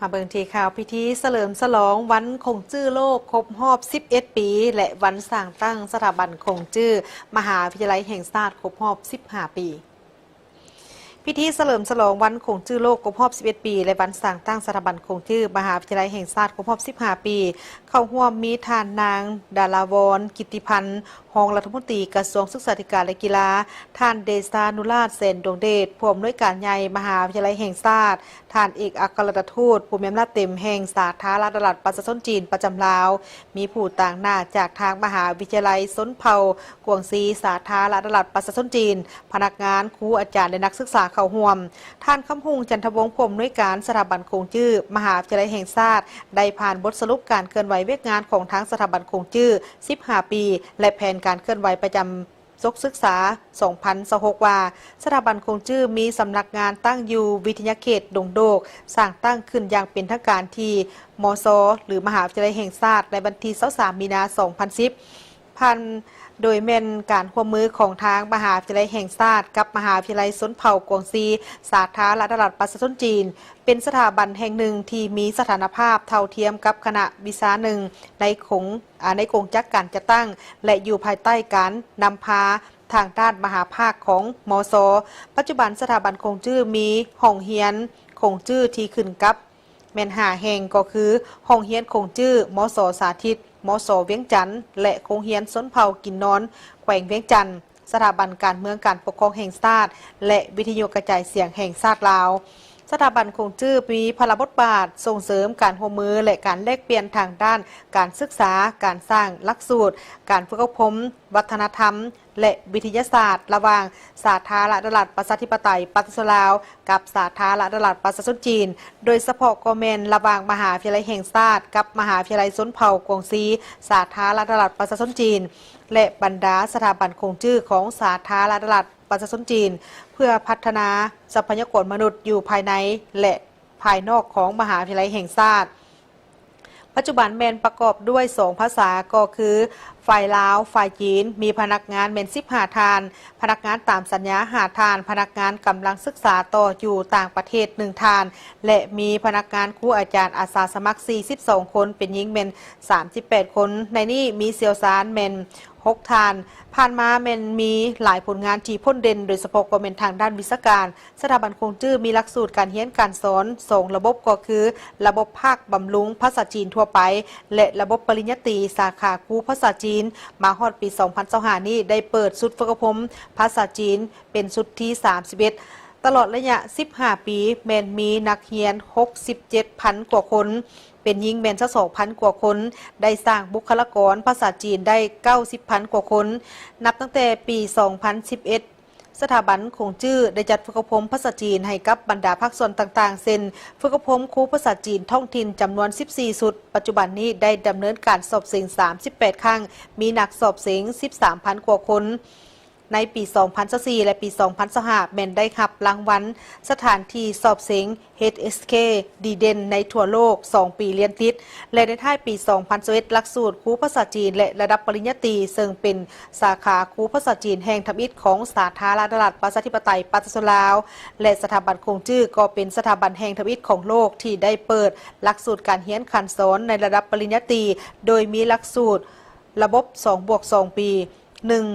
ມາເບິ່ງທີ່ຂ່າວພິທີສະເຫຼີມສະຫຼອງວັນຂົງຈື່ໂລກຄົບຮອບສິບເອັດປີ ແລະ ວັນສ້າງຕັ້ງສະຖາບັນຂົງຈື່ມະຫາວິທະຍາໄລແຫ່ງຊາດຄົບຮອບສິບຫ້າປີ. ພິທີສະເຫຼີມສະຫຼອງວັນຂົງຈື່ໂລກຄົບຮອບສິບເອັດປີ ແລະ ວັນສ້າງຕັ້ງສະຖາບັນຂົງຈື່ມະຫາວິທະຍາໄລແຫ່ງຊາດຄົບຮອບສິບຫ້າປີ ເຂົ້າຮ່ວມມີທ່ານນາງ ດາລາວອນ ກິດຕິພັນ ຮອງລັດຖະມົນຕີກະຊວງສຶກສາທິການ ແລະ ກິລາ, ທ່ານ ເດຊານຸລາດ ແສນດວງເດດ ຜູ້ອຳນວຍການໃຫຍ່ມະຫາວິທະຍາໄລແຫ່ງຊາດ, ທ່ານເອກອັກຄະລັດຖະທູດຜູ້ມີອຳນາດເຕັມແຫ່ງສາທາລະນະລັດປະຊາຊົນຈີນປະຈຳລາວ, ມີຜູ້ຕາງໜ້າຈາກທາງມະຫາວິທະຍາໄລຊົນເຜົ່າກວາງຊີສາທາລະນະລັດປະຊາຊົນຈີນ, ພະນັກງານ, ຄູ, ອາຈານ ແລະ ນັກສຶກສາເຂົ້າຮ່ວມ. ທ່ານ ຄຳຮຸ່ງ ຈັນທະວົງ ຜູ້ອຳນວຍການສະຖາບັນຂົງຈື່ມະຫາວິທະຍາໄລແຫ່ງຊາດ ໄດ້ຜ່ານບົດສະຫຼຸບການເຄື່ອນໄຫວວຽກງານຂອງທາງສະຖາບັນຂົງຈື່ສິບຫ້າປີ ແລະ ແຜນການເຄື່ອນໄຫວປະຈຳ ສົກສຶກສາສອງພັນຊາວຫົກ ວ່າ ສະຖາບັນຂົງຈື່ມີສຳນັກງານຕັ້ງຢູ່ວິທະຍາເຂດດົງໂດກ, ສ້າງຕັ້ງຂຶ້ນຢ່າງເປັນທາງການທີ່ ມຊ ຫຼື ມະຫາວິທະຍາໄລແຫ່ງຊາດ ໃນວັນທີຊາວສາມ ມີນາ ສອງພັນສິບ ຜ່ານໂດຍແມ່ນການຮ່ວມມືຂອງທາງມະຫາວິທະຍາໄລແຫ່ງຊາດກັບມະຫາວິທະຍາໄລຊົນເຜົ່າກວາງຊີ ສາທາລະນະລັດປະຊາຊົນຈີນ ເປັນສະຖາບັນແຫ່ງໜຶ່ງທີ່ມີສະຖານະພາບເທົ່າທຽມກັບຄະນະວິຊາໜຶ່ງໃນຂົງ ອາ ໃນກົງຈັກການຈັດຕັ້ງ ແລະ ຢູ່ພາຍໃຕ້ການນຳພາທາງດ້ານມະຫາພາກຂອງ ມຊ. ປັດຈຸບັນສະຖາບັນຂົງຈື່ມີຫ້ອງຮຽນຂົງຈື່ທີ່ຂຶ້ນກັບແມ່ນຫ້າແຫ່ງ ກໍຄື ຫ້ອງຮຽນຂົງຈື່ ມສ ສາທິດ ມສ ວຽງຈັນ ແລະ ໂຮງຮຽນຊົນເຜົ່າກິນນອນແຂວງວຽງຈັນ, ສະຖາບັນການເມືອງການປົກຄອງແຫ່ງຊາດ ແລະ ວິທະຍຸກະຈາຍສຽງແຫ່ງຊາດລາວ. ສະຖາບັນຂົງຈື່ມີພາລະບົດບາດສົ່ງເສີມການຮ່ວມມື ແລະ ການແລກປ່ຽນທາງດ້ານການສຶກສາ, ການສ້າງຫຼັກສູດ, ການຝຶກອົບຮົມ, ວັດທະນະທຳ ແລະ ວິທະຍາສາດ ລະຫວ່າງສາທາລະນະລັດປະຊາທິປະໄຕປະຊາຊົນລາວ ກັບສາທາລະນະລັດປະຊາຊົນຈີນ, ໂດຍສະເພາະກໍແມ່ນລະຫວ່າງມະຫາວິທະຍາໄລແຫ່ງຊາດ ກັບມະຫາວິທະຍາໄລຊົນເຜົ່າກວາງຊີ ສາທາລະນະລັດປະຊາຊົນຈີນ ແລະ ບັນດາສະຖາບັນຂົງຈື່ຂອງສາທາລະນະລັດປະຊາຊົນຈີນ ເພື່ອພັດທະນາຊັບພະຍາກອນມະນຸດຢູ່ພາຍໃນ ແລະ ພາຍນອກຂອງມະຫາວິທະຍາໄລແຫ່ງຊາດ. ປັດຈຸບັນແມ່ນປະກອບດ້ວຍສອງພາສາ ກໍຄືຝ່າຍລາວ, ຝ່າຍຈີນ, ມີພະນັກງານແມ່ນສິບຫ້າທ່ານ, ພະນັກງານຕາມສັນຍາຫ້າທ່ານ, ພະນັກງານກຳລັງສຶກສາຕໍ່ຢູ່ຕ່າງປະເທດໜຶ່ງທ່ານ ແລະ ມີພະນັກງານຄູອາຈານອາສາສະໝັກສີ່ສິບສອງຄົນ, ເປັນຍິງແມ່ນສາມສິບແປດຄົນ, ໃນນີ້ມີຊ່ຽວຊານແມ່ນຫົກທ່ານ. ຜ່ານມາແມ່ນມີຫຼາຍຜົນງານທີ່ພົ້ນເດັ່ນ, ໂດຍສະເພາະກໍແມ່ນທາງດ້ານວິຊາການ. ສະຖາບັນຂົງຈື່ມີຫຼັກສູດການຮຽນການສອນສອງລະບົບ ກໍຄື ລະບົບພາກບຳລຸງພາສາຈີນທົ່ວໄປ ແລະ ລະບົບປະລິນຍາຕີສາຂາຄູພາສາຈີນ. ມາຮອດປີສອງພັນຊາວຫ້ານີ້ ໄດ້ເປີດຊຸດຝຶກອົບຮົມພາສາຈີນເປັນຊຸດທີສາມສິບເອັດ. ຕະຫຼອດໄລຍະສິບຫ້າປີ ແມ່ນມີນັກຮຽນຫົກສິບເຈັດພັນກວ່າຄົນ, ເປັນຍິງແມ່ນຊາວສອງພັນກວ່າຄົນ, ໄດ້ສ້າງບຸກຄະລາກອນພາສາຈີນໄດ້ເກົ້າສິບພັນກວ່າຄົນ. ນັບຕັ້ງແຕ່ປີສອງພັນສິບເອັດ ສະຖາບັນຂົງຈື່ໄດ້ຈັດຝຶກອົບຮົມພາສາຈີນໃຫ້ກັບບັນດາພາກສ່ວນຕ່າງໆ ເຊັ່ນ ຝຶກອົບຮົມຄູພາສາຈີນທ້ອງຖິ່ນຈຳນວນສິບສີ່ຊຸດ, ປັດຈຸບັນນີ້ໄດ້ດຳເນີນການສອບເສັງສາມສິບແປດຄັ້ງ, ມີນັກສອບເສັງສິບສາມພັນກວ່າຄົນ. ໃນປີສອງພັນຊາວສີ່ ແລະ ປີສອງພັນຊາວຫ້າ ແມ່ນໄດ້ຮັບລາງວັນສະຖານທີ່ສອບເສັງ ເອດເອັສເຄ ດີເດັ່ນໃນທົ່ວໂລກສອງປີລຽນຕິດ ແລະ ໃນທ້າຍປີສອງພັນຊາວເອັດ ຫຼັກສູດຄູພາສາຈີນ ແລະ ລະດັບປະລິນຍາຕີ ເຊິ່ງເປັນສາຂາຄູພາສາຈີນແຫ່ງທຳອິດຂອງສາທາລະນະລັດປະຊາທິປະໄຕປະຊາຊົນລາວ ແລະ ສະຖາບັນຂົງຈື່ກໍເປັນສະຖາບັນແຫ່ງທຳອິດຂອງໂລກທີ່ໄດ້ເປີດຫຼັກສູດການຮຽນການສອນໃນລະດັບປະລິນຍາຕີ ໂດຍມີຫຼັກສູດລະບົບສອງບວກສອງປີ ໜຶ່ງ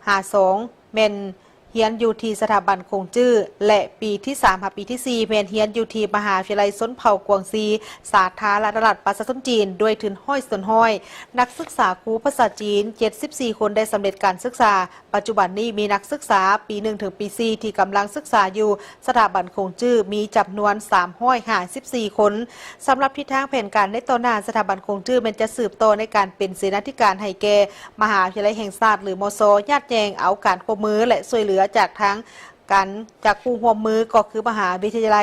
ຫາສອງ ແມ່ນຮຽນຢູ່ທີ່ສະຖາບັນຂົງຈື່ ແລະ ປີທີສາມຫາປີທີສີ່ ແມ່ນຮຽນຢູ່ທີ່ມະຫາວິທະຍາໄລຊົນເຜົ່າກວາງຊີ ສາທາລະນະລັດປະຊາຊົນຈີນ ດ້ວຍທຶນຮ້ອຍສ່ວນຮ້ອຍ. ນັກສຶກສາຄູພາສາຈີນເຈັດສິບສີ່ຄົນໄດ້ສຳເລັດການສຶກສາ. ປັດຈຸບັນນີ້ມີນັກສຶກສາປີໜຶ່ງເຖິງປີສີ່ທີ່ກຳລັງສຶກສາຢູ່ສະຖາບັນຂົງຈື່ມີຈຳນວນສາມຮ້ອຍຫ້າສິບສີ່ຄົນ. ສຳລັບທິດທາງແຜນການໃນຕໍ່ໜ້າ, ສະຖາບັນຂົງຈື່ແມ່ນຈະສືບຕໍ່ໃນການເປັນເສນາທິການໃຫ້ແກ່ ມະຫາວິທະຍາໄລແຫ່ງຊາດ ຫຼື ມຊ ຍາດແຍ່ງເອົາການຮ່ວມມື ແລະ ຊ່ວຍເຫຼືອຈາກທາງການ ຈາກຄູ່ຮ່ວມມື ກໍຄືມະຫາວິທະຍາໄລ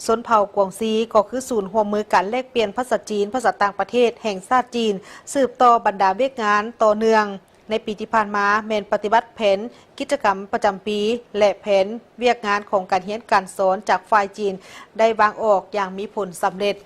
ຊົນເຜົ່າກວາງຊີ ກໍຄືສູນຮ່ວມມືການແລກປ່ຽນພາສາຈີນ, ພາສາຕ່າງປະເທດແຫ່ງຊາດຈີນ ສືບຕໍ່ບັນດາວຽກງານຕໍ່ເນື່ອງ. ໃນປີທີ່ຜ່ານມາແມ່ນປະຕິບັດແຜນກິດຈະກຳປະຈຳປີ ແລະ ແຜນວຽກງານຂອງການຮຽນການສອນຈາກຝ່າຍຈີນໄດ້ວາງອອກຢ່າງມີຜົນສຳເລັດ.